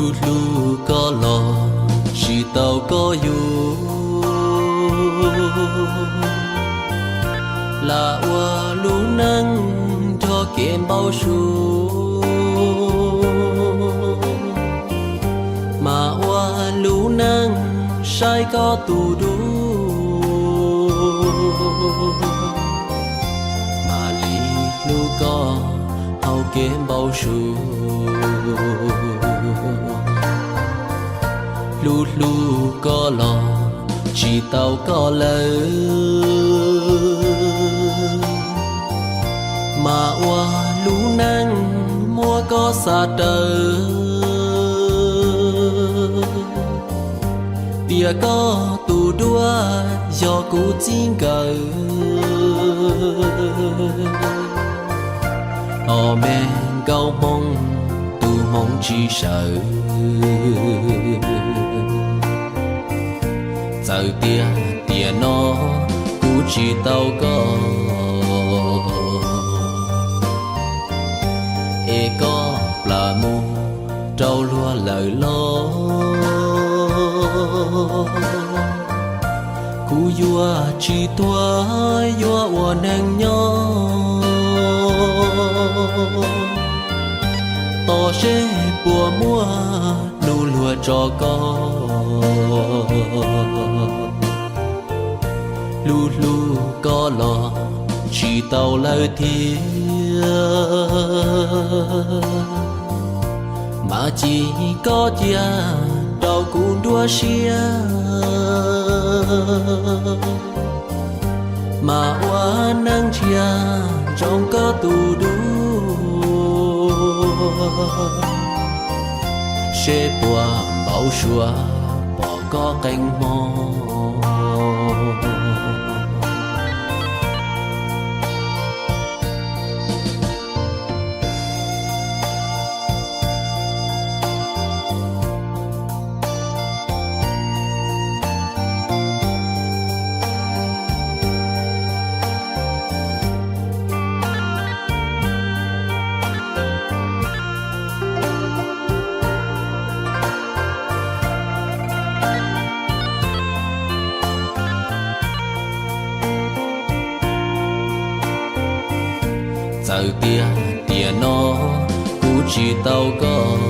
Hlub hlub koj los tsis tau koj yug, lam ua lub neej nrog kev npau suav, mas ua lub neej saib koj tus dub, mam li hlub koj hauv kev npau suav. Hlub hlub koj los tsis tau koj lawm, mas ua lub neej muab koj xav raws, tias koj tus duab yog kuv txij nkawm. Os me nkauj hmoob, tus hmoov tsis sawv, txawm tias tiam no kuv tsis tau koj, es koj plam mus rau luag lawm los, kuv yuav tsis tuag, yuav ua neeg nyob, tos seb puas muaj nus luag tso koj. Hlub hlub koj los tsis tau lawm thiab, mas ci koj cia rau kuv nruab siab, mas ua neej ntsiag ntsoov koj tus dub, seb puas npau suav pom koj qee hmo. Txawm tias tiam no kuv tsis tau koj,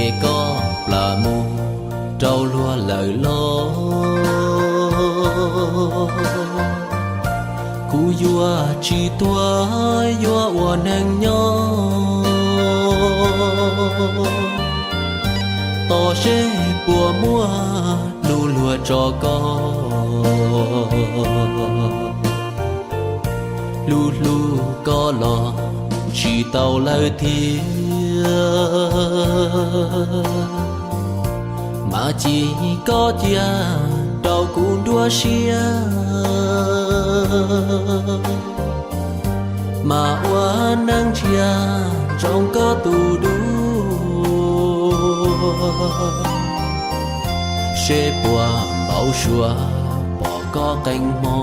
es koj plam mus rau luag lawm los, kuv yuav tsis tuag, yuav ua neeg nyob, tos seb puas muaj nus luag tso koj. Hlub hlub koj los tsis tau lawm thiab, mas ci koj cia rau kuv nruab siab, mas ua neej ntsiag ntsoov koj tus dub, seb puas npau suav pom koj qee hmo.